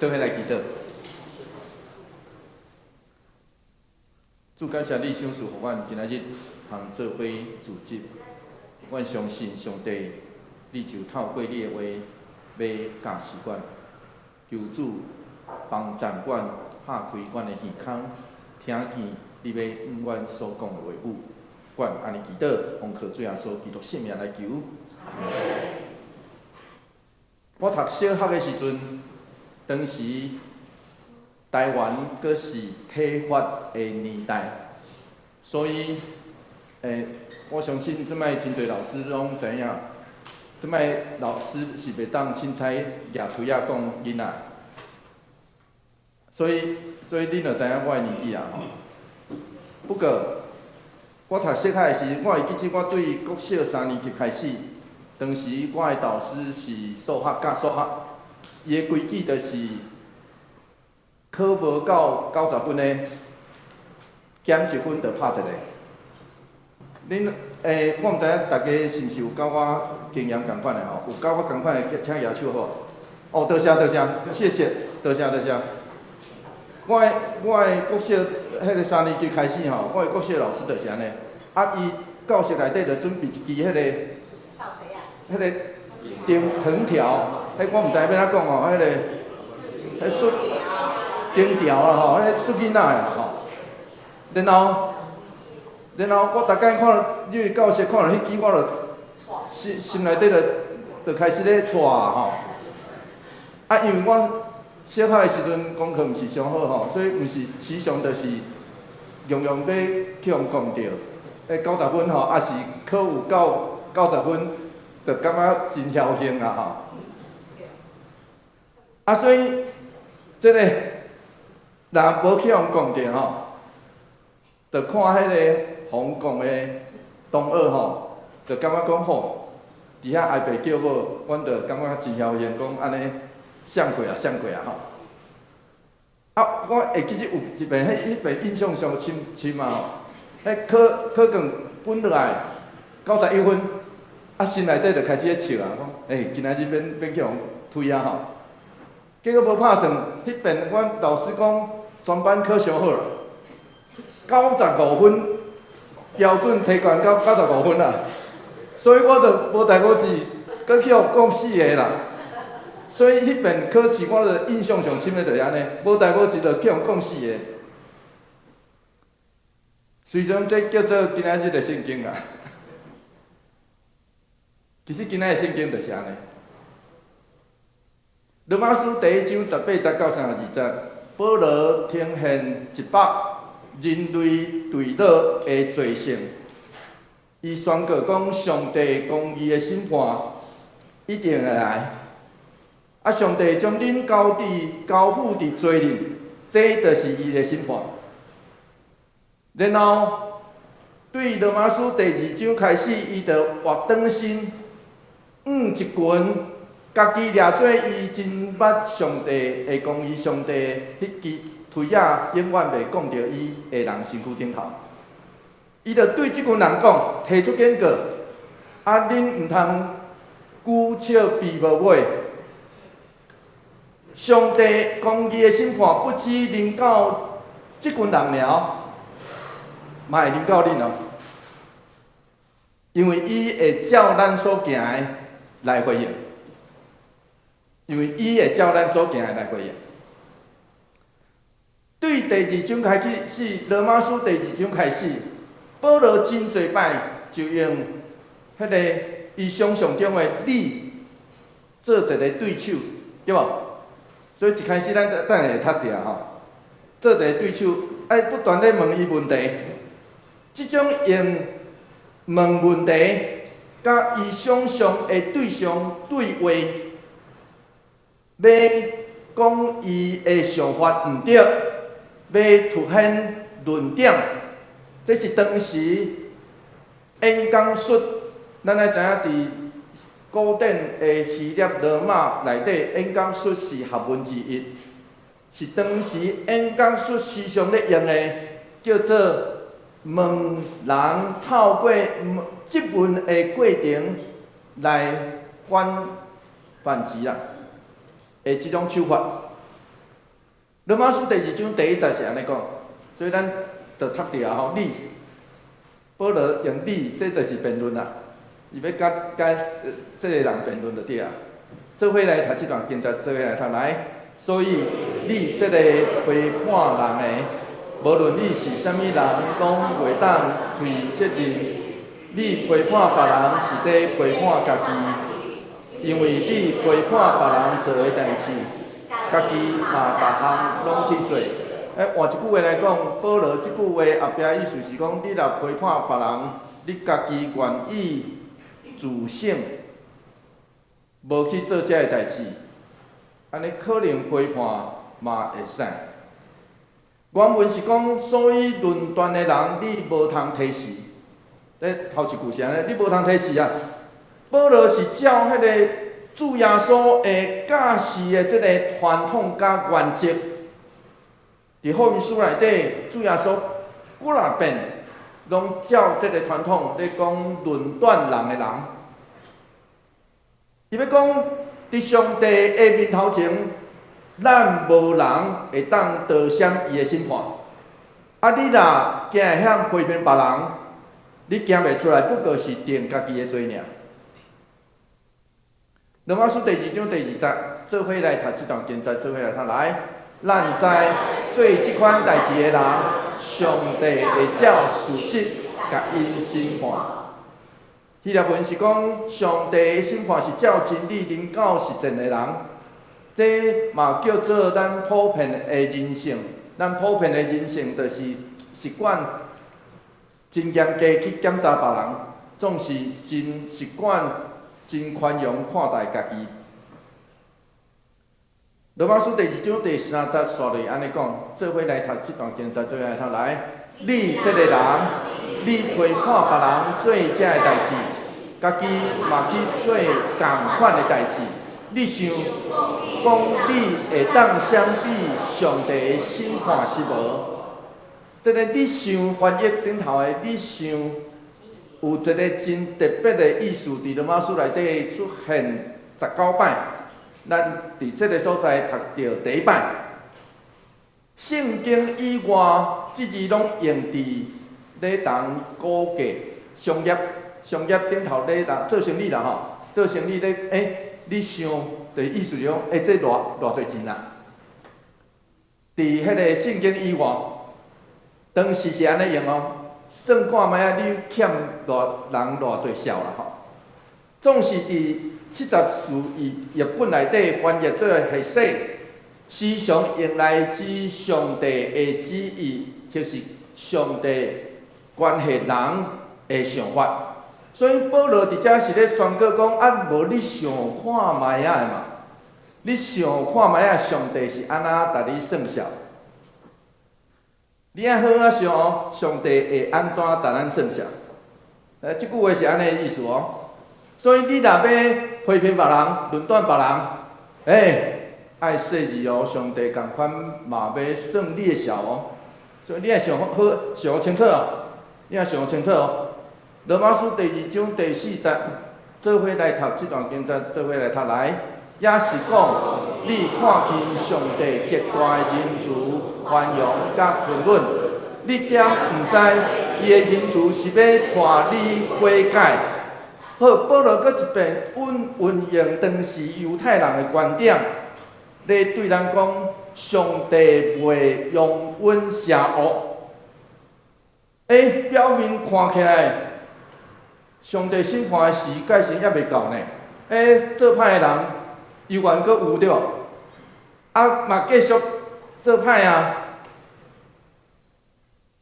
做伙來祈禱。主，感謝你賞賜予阮今仔日通做伙聚集。阮相信上帝，你就透過你的話欲教示阮，求主幫贊阮，拍開阮的耳孔，聽見你欲向阮所講的話語。阮按呢祈禱，奉靠主耶穌基督聖名來求。我讀小學的時陣，當時台灣閣是體罰的年代，所以，我相信這擺真濟老師攏知影，這擺老師是袂當凊彩舉槌仔摃囡仔，所以恁就知影我的年紀啊吼。不過，我讀小學的時，我會記得我對國小三年級開始，當時我的導師是數學教數學，伊的規矩就是考無夠90分的，減一分就拍一個。恁我毋知影大家是毋是有佮我經驗仝款的吼？有佮我仝款的，請舉手好無？哦，多謝多謝，謝謝，多謝多謝。我的國小彼個三年級開始吼，我的國小老師就是按呢。啊，伊教室內底就準備一支彼個藤藤條，彼我毋知欲按怎講吼，彼個術藤條啊吼，彼個術囡仔的吼。然後我逐擺看入去教室看著彼支，我就心心內底就開始咧掣吼。啊，因為我小學的時陣功課毋是上好吼，所以毋是時常就是常常欲去予摃著。彼九十分吼，抑是考有夠九十分，就感覺真僥倖啊吼。啊，所以這個若無去予摃著吼，就看彼個予摃的同學吼，就感覺講吼，佇遐哀爸叫母，阮就感覺真僥倖，講按呢閃過啊，閃過啊吼。啊，我會記得有一遍，彼遍印象上深深啊吼。彼考考卷分落來91分，啊心內底就開始咧笑啊，講欸，今仔日免免去予推啊吼。結果無拍算，彼遍阮老師講全班考上好啦，九十五分，標準提懸到九十五分啦，所以我就無代無誌，閣去予摃四个啦。所以彼遍考試我就印象上深的就是按呢，無代無誌就去予摃四个。雖然這叫做今仔日的聖經啊，其實今仔日聖經就是按呢。羅馬書第一章18節到32節，保羅呈現一幅人類墜落的罪性。伊宣告講，上帝公義的審判一定會來。啊，上帝將恁交付佇罪裡，這就是伊的審判。然後，對羅馬書第二章開始，伊就活轉身，向一群家己掠做伊真捌上帝的公義，上帝彼支槌仔永遠袂摃著伊的人身軀頂頭。伊就對這群人講，提出警告：啊，恁毋通久笑悲無尾。上帝公義的審判不只臨到這群人爾，嘛會臨到恁哦。因為伊會照咱所行的來回應，因為伊會照咱所行的來回應。對第二章開始，是羅馬書第二章開始，保羅真濟擺就用彼個伊想象中的你做一個對手，對無？所以一開始咱等下會讀著吼，做一個對手，愛不斷咧問伊問題。這種用問問題，佮伊想象的對象對話，欲講伊的想法毋對，欲凸顯論點，這是當時演講術。咱愛知影佇古典的希臘羅馬內底，演講術是學問之一，是當時演講術時常咧用的，叫做問人透過質問的過程來反反擊啦，的這種手法。羅馬書第二章第一節是按呢講，所以咱就讀著啊吼。你保羅用你，這就是辯論啦。伊欲佮佮這个人辯論就對啊。做伙來讀這段經節，做伙來讀來。所以你這个批判人的，無論你是啥物人，攏袂當推責任。你批判別人是咧批判家己，因為你批判別人做的代誌，家己嘛逐項攏去做。換一句話來講，保羅這句話後壁意思是講，你若批判別人，你家己願意自省，無去做這个代誌，按呢可能批判嘛會使。原文是講，所以論斷的人，你無通提示。這頭一句是按呢，你無通提示啊。保羅是照彼个主耶穌的教示的這个傳統佮原則，佇福音書內底，主耶穌幾若遍攏照這个傳統咧講論斷人的人。伊欲講，佇上帝的面頭前，咱無人會當逃閃伊的審判。啊，你若驚會曉批評別人，你行袂出來，不過是定家己的罪爾。羅馬書第二章第二節，做伙來讀這段經節，做伙來讀來。咱知做這款代誌的人，上帝會照事實共𪜶審判。希臘文是講，上帝的審判是照真理臨到實踐的人，這嘛叫做咱普遍的人性。咱普遍的人性就是習慣真嚴格去檢查別人，總是真習慣真寬容看待家己。羅馬書第二章第三節煞落按呢講，做伙來讀這段經節，做伙來讀來。你這个人，你批判別人做這个代誌，家己嘛去做仝款的代誌。你想講你會當閃避上帝的審判是無？這个你想翻譯頂頭的，你想有一个真特別的意思，佇羅馬書內底出現19擺，咱佇這个所在讀著第一擺。聖經以外，這字攏用佇咧人估計商業、商業頂頭咧人做生意啦吼，做生意咧，你想的意思就講，這偌偌濟錢啊？佇彼个聖經以外，當時是按呢用哦，算看覓仔，你欠偌人偌濟數啦吼。總是佇74譯本內底翻譯做彼世，時常用來指上帝的旨意，或是上帝關係人的想法。所以保羅佇遮是咧宣告講：啊，無你想看覓仔的嘛？你想看覓仔，上帝是按怎共你算數？你愛好好想哦，上帝會按怎共咱算數？這句話是按呢意思哦。所以你若欲批評別人、論斷別人，愛細膩哦，上帝仝款嘛欲算你的數哦。所以你愛想好，想清楚哦，你愛想清楚哦。羅馬書第二章第四節，做伙來讀這段經節，做伙來讀來，也是講你看輕上帝極大的仁慈、寬容佮吞忍，你敢毋知伊的仁慈是欲帶你悔改？好，保羅閣一遍運運用當時猶太人的觀點，咧對咱講，上帝袂容忍邪惡。表面看起來，上帝審判的時界限猶未到呢。做歹的人猶原閣有對無？啊，嘛繼續做歹啊！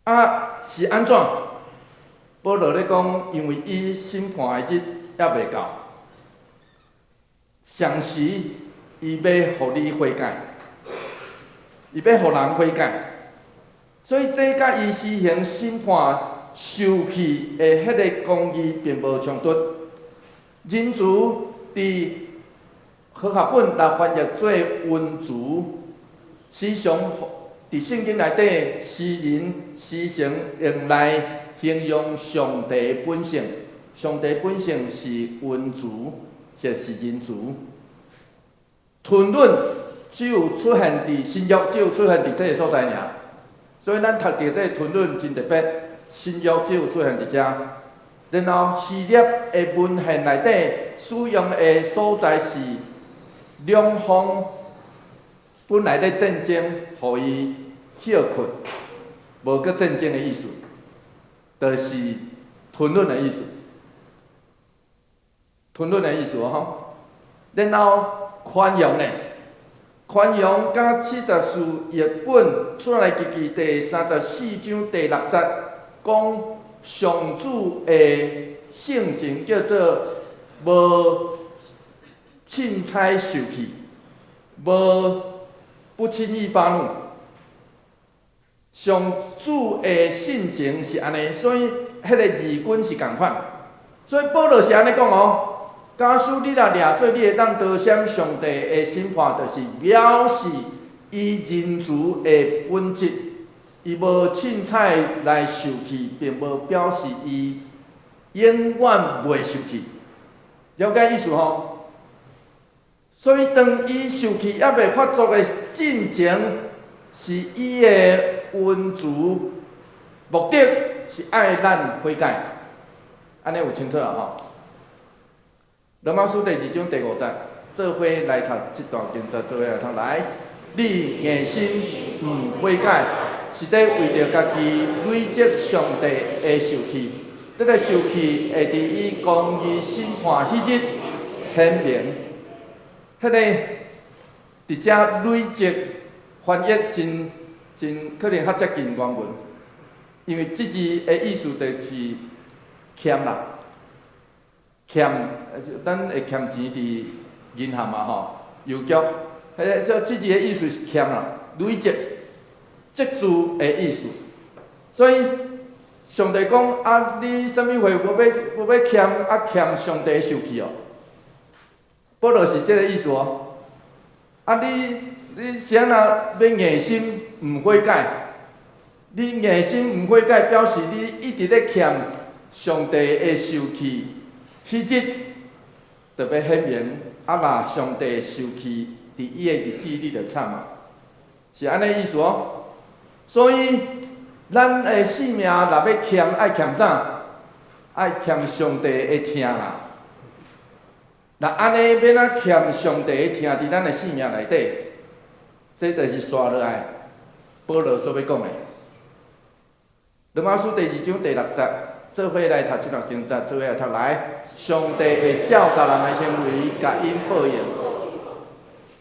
啊，是按怎？保羅咧講，因為伊審判的日猶未到，同時伊欲予你悔改，伊欲予人悔改，所以這佮伊施行審判受氣的彼个公義並無衝突。仁慈佇和合本來翻譯做溫慈，時常佇聖經內底，詩人時常用來形容上帝本性。上帝本性是溫慈，或是仁慈。吞忍只有出現佇新約，只有出現佇這个所在爾。所以咱讀著這个吞忍真特別，新約只有出現佇遮。然後希臘的文獻內底使用的所在是兩方本來咧戰爭，予伊歇睏，無閣戰爭的意思，就是吞忍的意思。吞忍的意思吼。然後寬容呢？寬容佮74譯本出埃及記第34章第6節講上主的性情叫做無凊彩受氣，無不輕易發怒。上主的性情是按呢，所以彼个字根是仝款。所以保羅是按呢講哦。假使你若掠做，你會當逃閃上帝的審判，就是表示伊仁慈的本質，伊無凊彩來受氣，並無表示伊永遠袂受氣。了解意思吼？所以當伊受氣猶未發作的進前，是伊的恩慈目的是愛咱悔改。按呢有清楚啊吼？羅馬書第2章第5節，做伙來讀這段經節，做伙來讀來。你硬心毋悔改，是咧為著家己累積上帝的受氣。這个受氣會佇伊公義審判彼日顯明。彼个佇遮累積翻譯真真可能較接近原文，因為這字的意思就是欠啦。欠，咱會欠錢佇銀行嘛吼，郵局，彼个這這字的意思是欠啦，累積、積聚的意思。所以上帝講啊，你啥物貨無欲欠啊？欠上帝受氣哦。保羅是這个意思哦。啊你，你是按怎欲硬心毋悔改？你硬心毋悔改，表示你一直咧欠上帝的受氣。彼日就欲顯明，啊！若上帝受氣，佇伊的日子，你就慘啊！是按呢意思哦。所以，咱的性命若欲欠，愛欠啥？愛欠上帝的疼啦。若按呢欲按怎欠上帝的疼佇咱的性命內底，這就是紲落來保羅所欲講的。羅馬書第2章第6節，做伙來讀這段經節，做伙來讀來。上帝會照逐人的行為，共𪜶報應。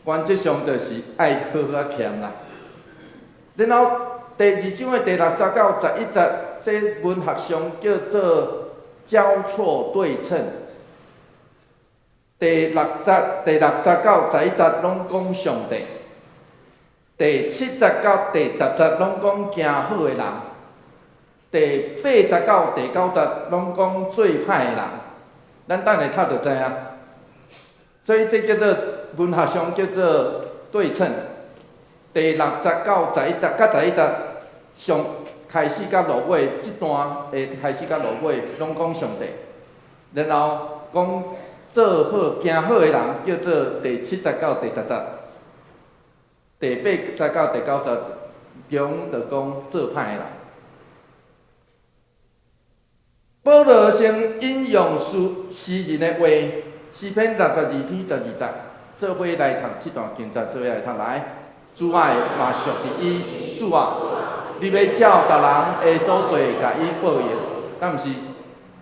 原則上就是愛好好欠啦。然後第2章的第6節到11節，這文學上叫做交錯對稱。第6節、第6節到11節攏講上帝；第7節到第10節攏講行好的人；第8節到第9節攏講做歹的人。咱等下讀就知影。所以這叫做文學上叫做對稱。第6節到11節，佮十一節上開始佮落尾，這段的開始佮落尾攏講上帝，然後講做好行好的人叫做第7節到第10節，第8節到第9節中就講做歹的人。保羅先引用詩詩人的話，詩篇62篇12節，做伙來讀這段經節，做伙來讀來。慈愛嘛屬佇伊，主啊，你欲照逐人的所做，共伊報應。敢毋是？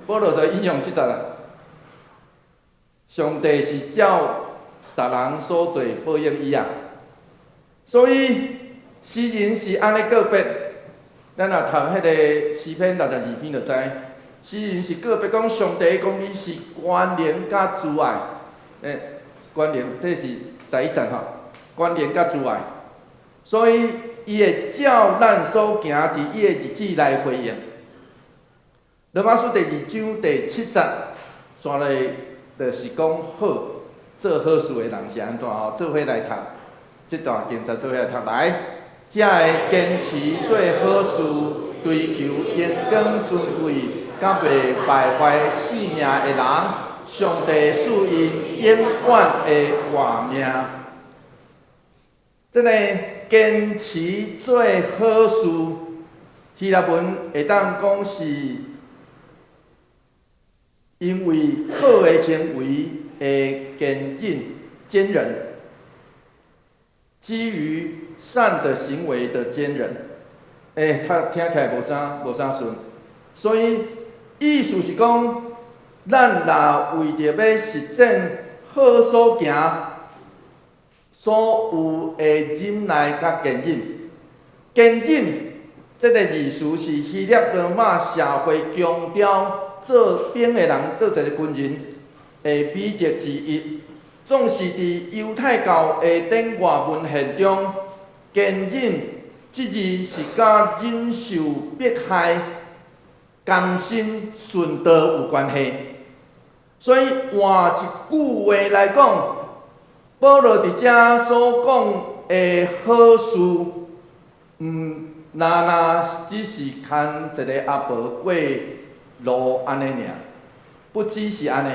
保羅就引用這節啦。上帝是照逐人所做報應伊啊。所以詩人是按呢告別，咱若讀彼个詩篇六十二篇就知。詩人是告別講，上帝的公義是權能佮慈愛，權能，這是11節吼，權能佮慈愛，所以伊會照咱所行佇伊的日子來回應。羅馬書第2章第7節，紲落就是講好做好事的人是按怎吼？做伙來讀這段經節，做伙來讀來，遐个堅持做好事，追求榮光尊貴，佮袂敗壞性命的人，上帝賜𪜶永遠的活命。這个堅持做好事，希臘文會當講是因為好的行為的堅忍、堅忍，基於善的行為的堅忍。欸，聽聽起來無啥順，所以意思是講，咱若為著欲實踐好所行，所有的忍耐佮堅忍，堅忍這个字詞是希臘羅馬社會強調做兵的人做一个軍人的美德之一。總是佇猶太教的典外文獻中，堅忍這字是佮忍受迫害、甘心順道有關係。所以換一句話來講，保羅佇遮所講的好事，毋若若只是牽一个阿婆過路按呢爾，不只是按呢。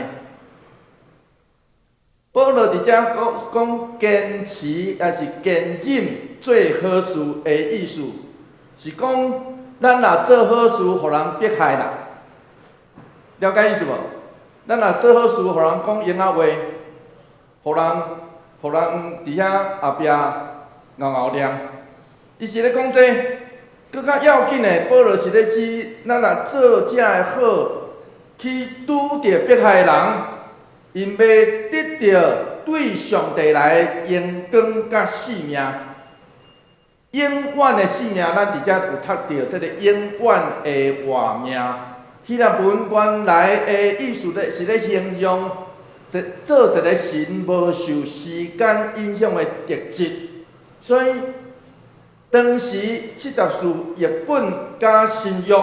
保羅佇遮講講堅持，抑是堅忍做好事的意思，是講咱若做好事，予人迫害啦，了解意思無？咱若做好事，予人講閒仔話，予人佇遐後壁𠢕𠢕念，伊是咧講這個，閣較要緊的，保羅是咧指咱若做遮的好，去拄著迫害的人，𪜶欲得著對上帝來的榮光佮性命，永遠的性命。咱佇遮有讀著這个永遠的活命。希臘文原來的意思咧，是咧形容一做一个神無受時間影響的特質。所以當時七十士譯本佮新約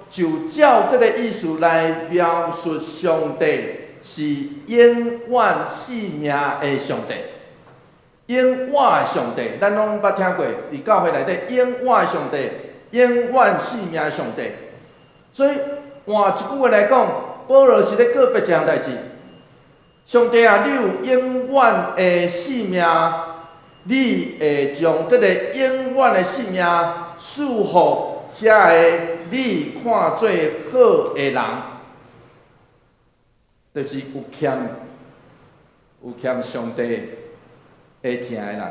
就照這个意思來描述上帝是永遠性命的上帝，永活的上帝，咱攏捌聽過，佇教會內底永活的上帝，永遠性命的上帝。所以換一句話來講，保羅是咧告白一項代誌：上帝啊，你有永遠的性命，你會將這个永遠的性命賜予遐个你看做好的人，就是有欠上帝的疼的人。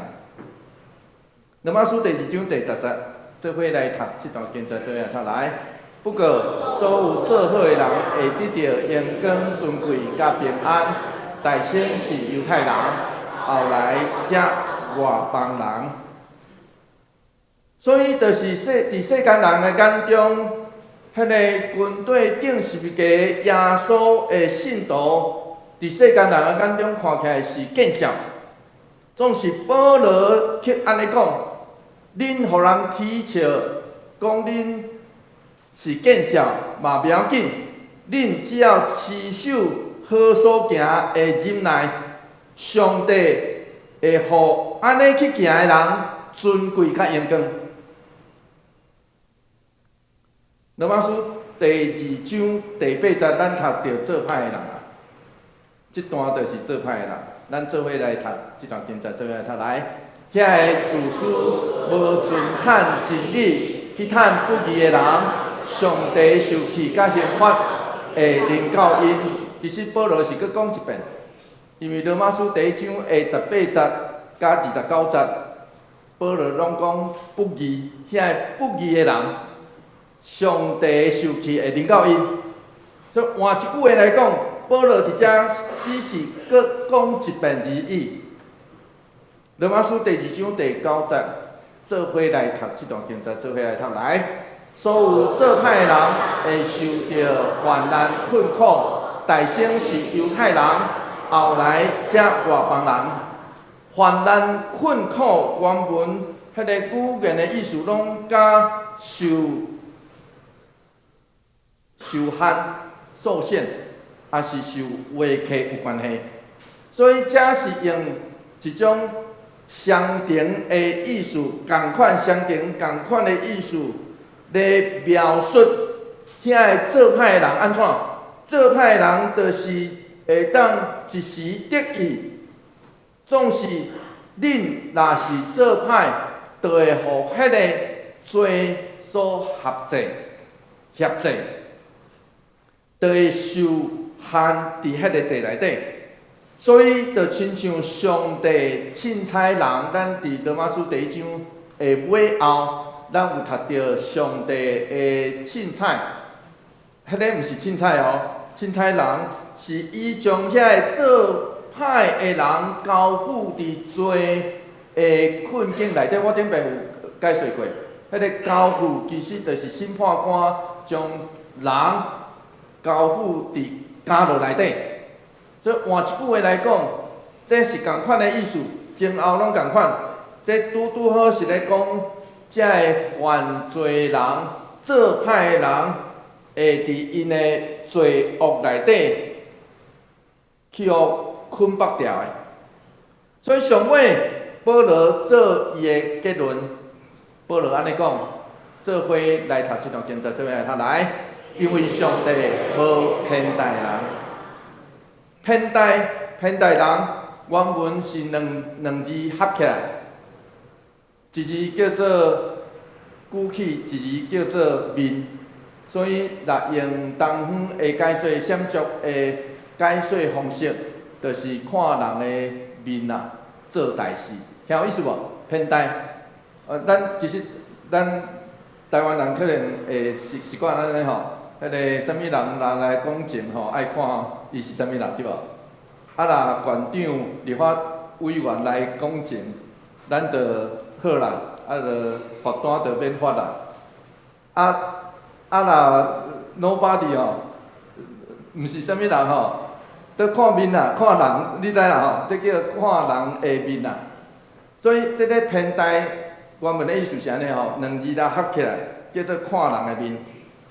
羅馬書第二章第10節，做伙來讀這段經節，做伙來讀來。不過，所有做好的人會得著榮光、尊貴佮平安。大先是猶太人，後來才外邦人。所以，就是佇世間人的眼中，彼个軍隊釘十字架耶穌的信徒，佇世間人的眼中看起來是見笑。總是保羅卻按呢講：恁予人恥笑，講恁是見笑嘛袂要緊，恁只要持守好所行的忍耐，上帝會予按呢去行的人尊貴佮榮光。羅馬書第二章第八節，咱讀著做歹的人啊，這段就是做歹的人。咱做伙來讀這段經節，做伙來讀來。遐个自私無盡趁真理去趁不義的人，上帝受氣佮刑罰會臨到𪜶。其實保羅是閣講一遍，因為羅馬書第一章的18節佮29節，保羅攏講不義，遐个不義的人，上帝受氣會臨到𪜶。所以換一句話來講，保羅佇遮只是閣講一遍而已。羅馬書第二章第九節，做伙來讀這段經節，做伙來讀來。所有做歹的人會受著患難困苦，大先是猶太人，後來才外邦人。患難困苦原文彼个語言的意思，攏佮受限、受限，抑是受畫客有關係。所以這是用一種相同的意思，仝款相同仝款的意思來描述遐个做歹的人按怎？做歹的人就是會當一時得意，總是恁若是做歹，就會予彼个罪所轄制、轄制，就會受限佇彼个罪內底。所以，就親像上帝凊彩人，咱佇羅馬書第一章的尾後，咱有讀著上帝的凊彩，彼个毋是凊彩哦，凊彩人是伊將遐個做歹的人交付佇罪的困境內底。我頂擺有解釋過，彼个交付其實就是審判官將人交付佇監牢內底。所以換一句話來講，這是仝款的意思，前後攏仝款。這拄拄好是咧講，這个犯罪人、做歹的人，會佇𪜶的罪惡內底去予捆縛牢的。所以上尾保羅做伊的結論，保羅按呢講：做伙來讀這段經節，做伙來讀來，因為上帝無偏待人。偏待偏待人，原文是兩兩字合起來，一字叫做舉起，一字叫做面。所以若用東方的解說、閃族的解說方式，就是看人的面啊做代誌，聽有意思無？偏待，咱其實咱台灣人可能會習習慣按呢吼，彼个啥物人若來講情吼，愛看伊是啥物人對無？啊，若縣長、立法委員來講情，咱就好啦，啊，就罰單就免發啦。啊啊，若 nobody 吼，毋是啥物人吼，都看面啦，看人，你知啦吼？這叫看人的面啦。所以這个偏待原文的意思是按呢吼，兩字來合起來，叫做看人的面。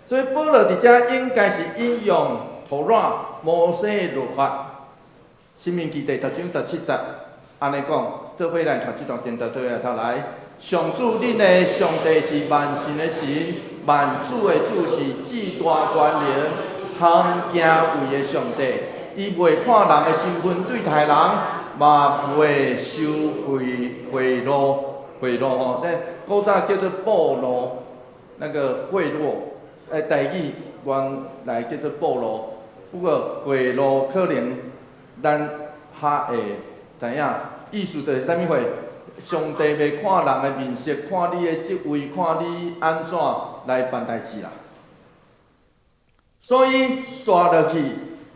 所以保羅佇遮應該是引用妥拉摩西律法，申命記第十章十七節，按呢講，做伙來讀這段經節，做伙來讀來。上主恁的上帝是萬神的神，萬主的主是至大權能、通敬畏的上帝。伊袂看人的身份對待人，嘛袂收賄賄賂賄賂吼。這古早叫做俸祿，那個賄賂，台語原來叫做俸祿。不過賄賂可能咱較會知影，意思就是啥物貨？上帝袂看人的面色，看你的職位，看你按怎來辦代誌啦。所以紲落去，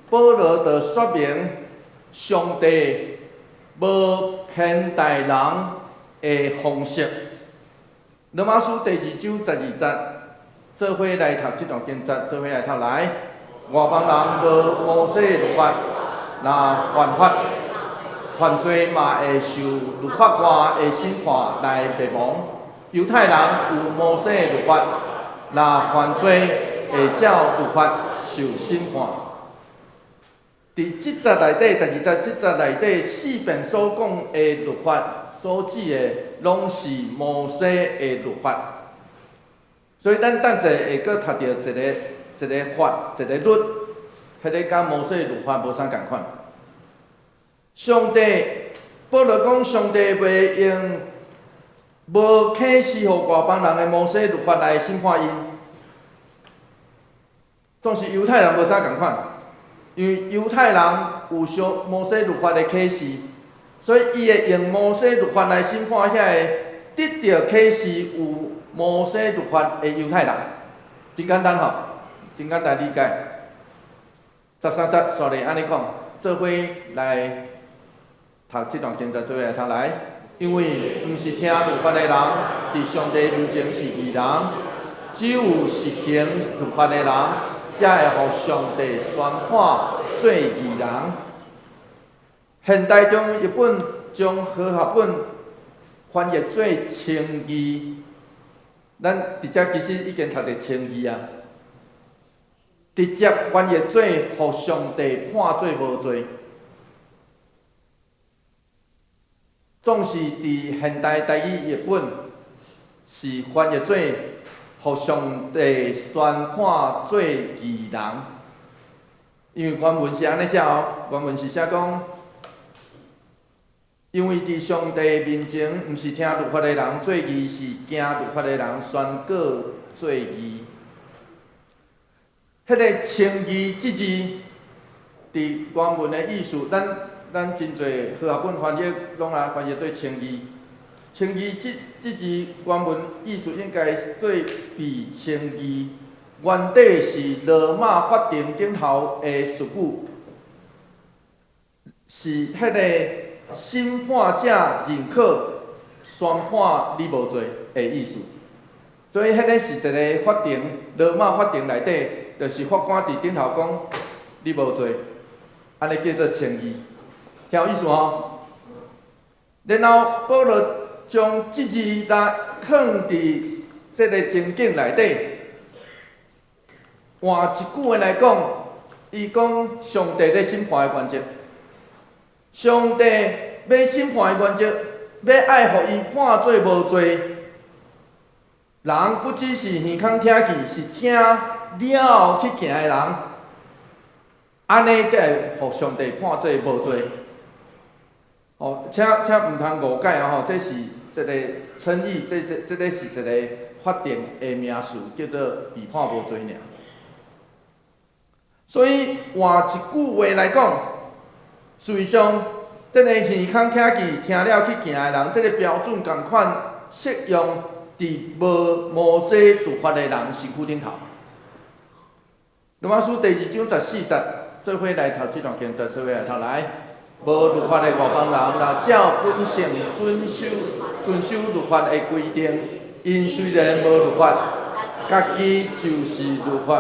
保羅就說明上帝無偏待人的方式。羅馬書第二章十二節，做伙來讀這段經節，做伙來讀來。外邦人無摩西律法，若犯法，犯罪嘛會受律法外的審判來滅亡。猶太人有摩西律法，若犯罪會照律法受審判。佇這節內底，十二節這節內底四遍所講的律法，所指的攏是摩西的律法。所以咱等者會閣讀著一个一个法，一个律，彼个佮摩西律法無啥仝款。上帝，保羅講，上帝袂用無啟示予外邦人的摩西律法來審判𪜶，總是猶太人無啥仝款，因為猶太人有受摩西律法的啟示，所以伊會用摩西律法來審判遐个得著啟示有摩西律法的猶太人。真簡單吼，真簡單理解。十三節煞來按呢講，做伙來讀這段經節，做伙來讀來。因為毋是聽律法的人，佇上帝面前是義人，只有實行律法的人，才會予上帝宣判做義人。現代中譯本將和合本翻譯做稱義，咱佇遮其實已經讀著稱義啊，直接翻譯做予上帝判做無罪。總是佇現代台語譯本是翻譯做予上帝宣判做義人，因為原文是按呢寫哦，原文是寫講，因為佇上帝面前，毋是聽律法的人做義，是行律法的人宣告做義。彼個稱義這字，佇原文的意思，咱真濟和合本翻譯攏來翻譯做稱義。稱義這字原文意思應該做被稱義。原底是羅馬法庭頂頭的術語，是彼個審判者認可宣判你無罪的意思。所以，彼個是一個法庭，羅馬法庭內底，就是法官佇頂頭講你無罪，按呢叫做稱義，聽有意思吼？然後保羅將這字來囥佇這个情景內底，換一句話來講，伊講上帝咧審判的原則，上帝欲審判的原則，欲愛予伊判做無罪，人不只是耳孔聽見，是聽了後去行的人，按呢才會予上帝判做無罪。哦，請毋通誤解哦，這是這个稱義，這個是一个法定的名詞，叫做被判無罪爾。所以換一句話來講，事實上，這个耳孔聽見、聽了去行的人，這个標準仝款適用佇無摩西律法的人身軀頂頭。羅馬書第二章十四節，做伙來讀這段經節，做伙來讀來。無律法的外邦人，若照本性遵守律法的規定，𪜶雖然無律法，家己就是律法。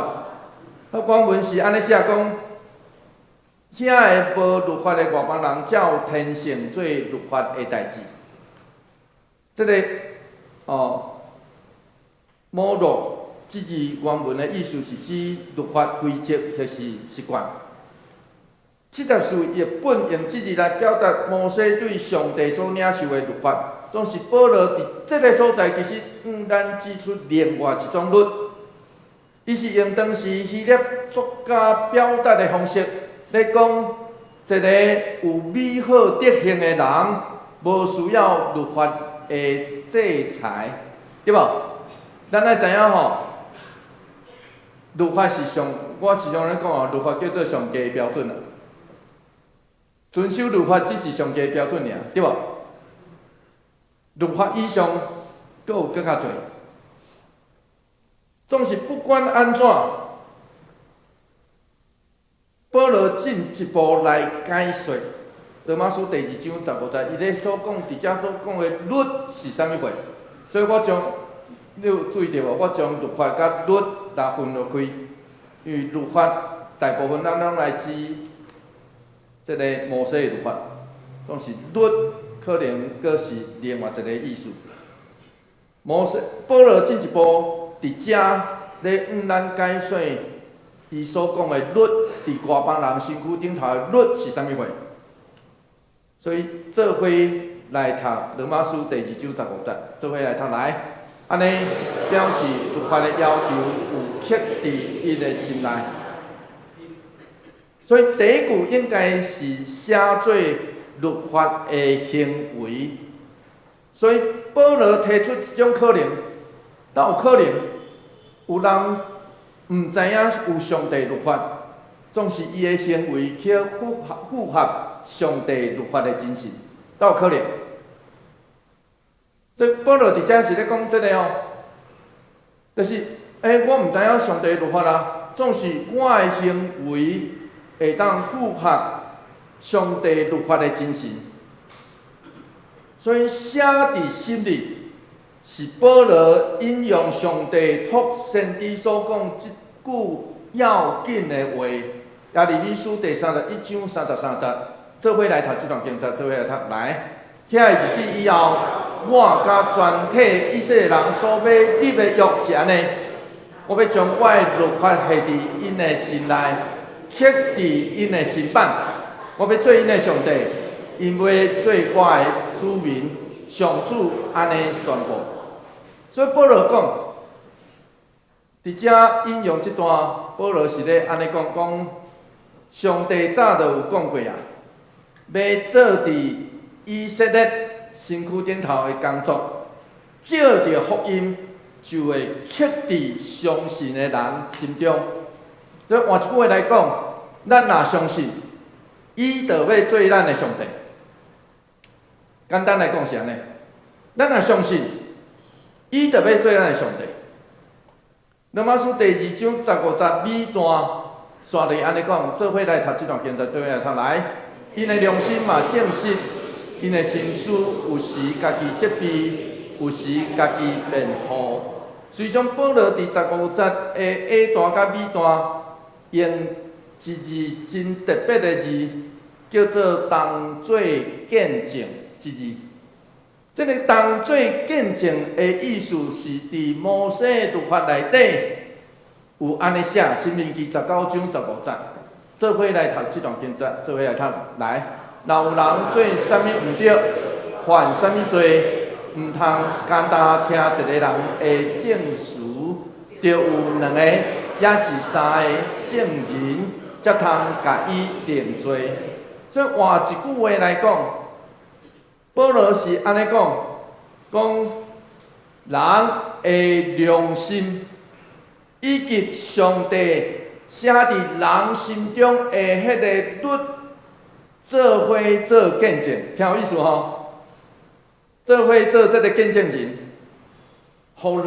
啊，原文是按呢寫講，遐个無律法的外邦人照天性做律法的代誌。這个哦，摩洛這字原文的意思是指律法規則或是習慣。這個是譯本用這字來表達摩西對上帝所領受的律法。總是保羅佇這个所在，其實向咱指出另外一種律。伊是用當時希臘作家表達的方式，咧講一个有美好德行的人，無需要律法的制裁，對無？咱愛知影吼，律法是上，我時常咧講哦，律法叫做上低標準啦。遵守律法只是上低標準爾，對無？律法以上，閣有閣較濟。總是不管按怎，保羅進一步來解說羅馬書第二章十五節，伊咧所講，佇遮所講的律是啥物貨？所以我將你有注意著無？我將律法佮律來分落開，因為律法大部分咱攏來指這个摩西的律法，總是律可能閣是另外一个意思。摩西保羅進一步佇遮咧向咱解說，伊所講的律，佇外邦人身軀頂頭的律是啥物貨？所以做伙來讀羅馬書第二章十五節，做伙來讀來，按呢表示律法的要求有刻佇伊的心內。所以第一句應該是寫做律法的行為。所以保羅提出一種可能，敢有可能有人毋知影有上帝律法，總是伊的行為去符合上帝律法的精神，敢有可能？所以保羅佇遮是咧講這个哦，就是，我毋知影上帝律法啊，總是我的行為會當符合上帝律法的精神。所以寫佇心裡是保羅引用上帝託先知所講這句要緊的話，耶利米書第31章33節，做伙來讀這段經節，做伙來讀來。遐个日子以後，我佮全體以色列人所欲立的約是按呢，我欲將我的律法下佇𪜶的心內，刻佇𪜶的心版，我欲做𪜶的上帝，𪜶欲做我的子民。上主按呢宣布。所以保羅講，佇遮引用這段，保羅是咧按呢講，講上帝早就有講過啊，欲做佇以色列身軀頂頭的工作，藉著福音就會刻佇相信的人心中。所以換一句話來講，咱若相信，伊就欲做咱的上帝。簡單來講是按呢，咱若相信，伊就欲做咱的上帝。羅馬書第二章十五節尾段，煞來按呢講，做伙來讀這段經節，做伙來讀來。𪜶的良心嘛證實，𪜶的心思有時家己責備，有時家己辯護。隨上保羅佇十五節的下段佮尾段，用一字真特別的字，叫做當做見證這字。這个當做見證的意思是佇摩西律法內底有按呢寫，申命記19章15節。做伙來讀這段經節，做伙來讀來。若有人做啥物毋著，犯啥物罪，毋通干焦聽一个人的證詞，著有兩個抑是三個證人，才通共伊定罪。所以換一句話來講，保羅是按呢講，講人的良心以及上帝寫佇人心中的彼个律，做伙做見證，聽有意思吼？做伙做這个見證人，予人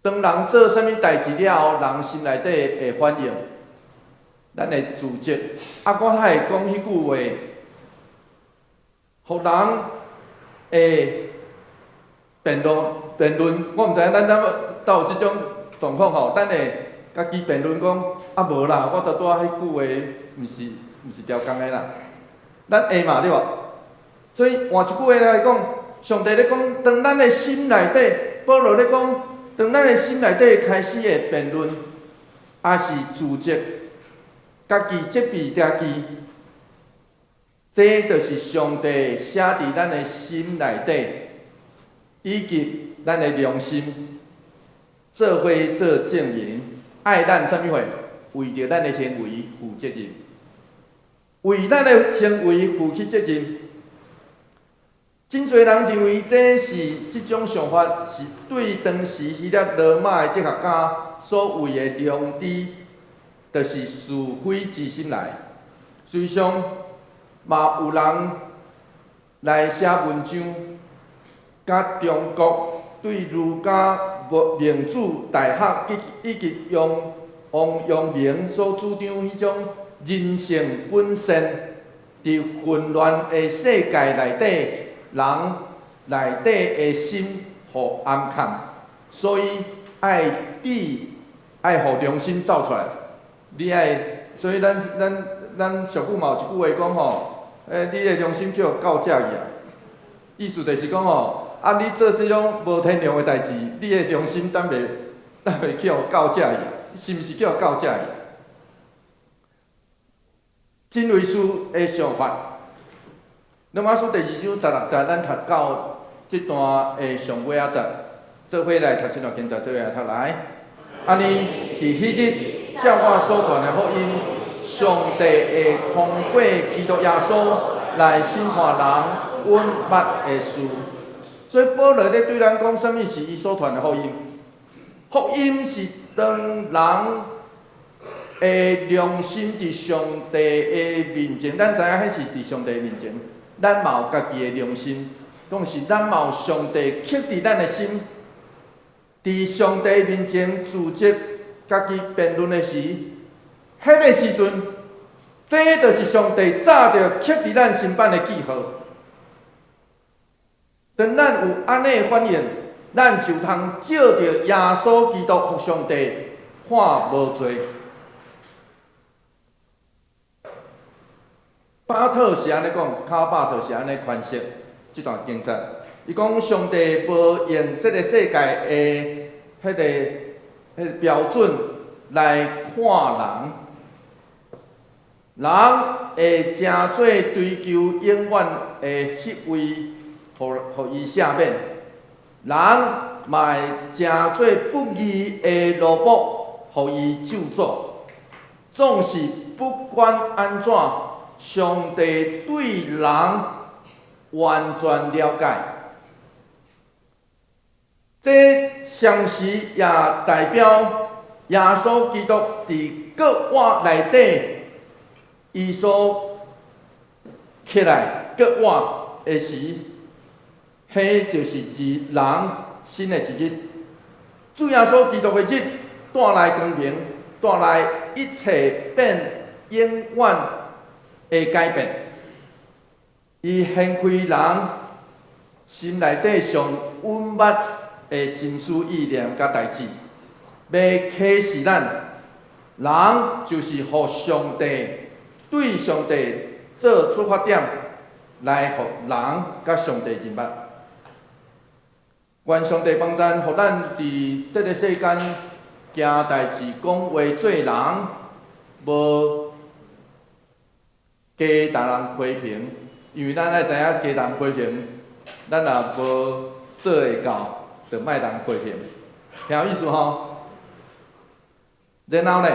當人做啥物代誌了後，人心內底會反應，咱會自責。啊，我較會講彼句話，予人會辯論辯論。我毋知影咱敢有這種狀況吼，咱會家己辯論講，啊無啦，我拄拄仔彼句話毋是調仝的啦。咱會嘛對無？所以換一句話來講，上帝咧講，當咱的心內底，保羅咧講，當咱的心內底開始會辯論，抑是自責，家己責備家己，這就是上帝寫佇咱的心內底，以及咱的良心，做伙做證人，愛咱啥物貨？為著咱的行為負責任，為咱的行為負起責任。真濟人認為這是這種想法是對當時希臘羅馬的哲學家所謂的良知，就是是非之心來。事實上，嘛有人來寫文章，佮中國對儒家、孟子、大學以及用王陽明所主張彼種人性本善，佇混亂的世界內底，人內底的心予掩崁，所以愛智，愛予良心走出來。你愛，所以咱俗語嘛有一句話講吼，你的良心叫教食去啊。意思就是講吼，啊，你做這種無天良的代誌，你的良心敢袂去予教食去啊？是毋是叫教食去？真維斯的想法。羅馬書第二章16節，咱讀到這段的上尾仔節，做伙來讀這段經節，做伙來讀來。按呢，佇彼日，照我所傳的福音，上帝會通過基督耶穌來審判人阮捌的事。所以保羅咧對咱講，啥物是伊所傳的福音？福音是當人的良心佇上帝的面前，咱知影彼是佇上帝面前，咱嘛有家己的良心，講是咱嘛有上帝刻佇咱的心，佇上帝面前自責、家己辯論的時，彼个時陣，這就是上帝早就刻佇咱心版的記號。當咱有按呢的反應，咱就通藉著耶穌基督予上帝看無罪。巴特是按呢講，卡巴特是按呢詮釋這段經節。伊講上帝無用這个世界的彼个標準來看人，人會成做追求永遠的彼位，予伊赦免。人嘛會成做不義的奴僕，予伊咒詛。總是不管按怎。上帝對人完全了解。這同時也代表耶穌基督佇閣活內底，伊所起來閣活的時，彼就是人新的一日。主耶穌基督的日帶來光明，帶來一切變永遠的改變。伊掀開人心內底上隱密的心思意念佮代誌，欲啟示咱，人就是予上帝對上帝做出發點，來予人佮上帝認捌。願上帝幫贊，予咱佇這个世間行代誌、講話、做人，無加逐人批評，因為咱愛知影加人批評，咱若無做會到，就莫人批評，聽有意思吼？然後咧，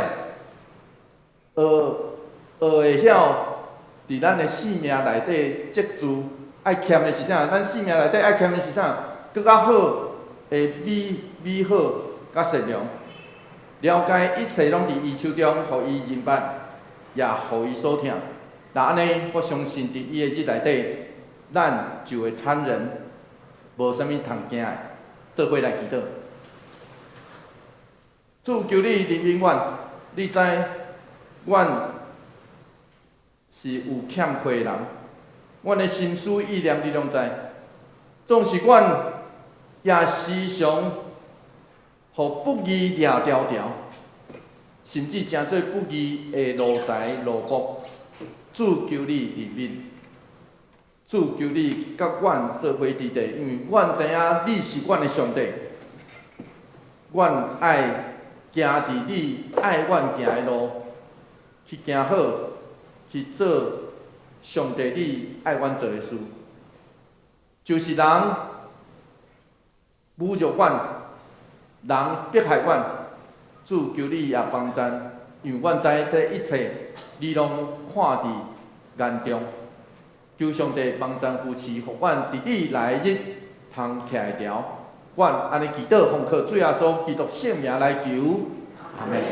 學學會曉佇咱的性命內底積聚，愛欠的是啥？咱性命內底愛欠的是啥？閣較好的美美好佮善良，了解一切攏佇伊手中，予伊認捌，也予伊所疼。若按呢，我相信佇伊的日內底，咱就會坦然，無啥物通驚的。做伙來祈禱。主，求你憐憫阮，你知阮是有欠缺的人，阮的心思意念你攏知。總是阮也時常予不義掠牢牢，甚至成做不義的奴才奴僕。主，求你憐憫，主，求你佮阮做伙佇地，因為阮知影你是阮的上帝，阮愛行佇你愛阮行的路，去行好，去做上帝你愛阮做的事。就是人侮辱阮，人迫害阮，主，求你也幫贊，因為阮知這一切你攏看佇眼中。求上帝幫贊扶持，予阮佇你來日通徛會牢。阮按呢祈禱，奉靠主耶穌基督聖名來求，阿門。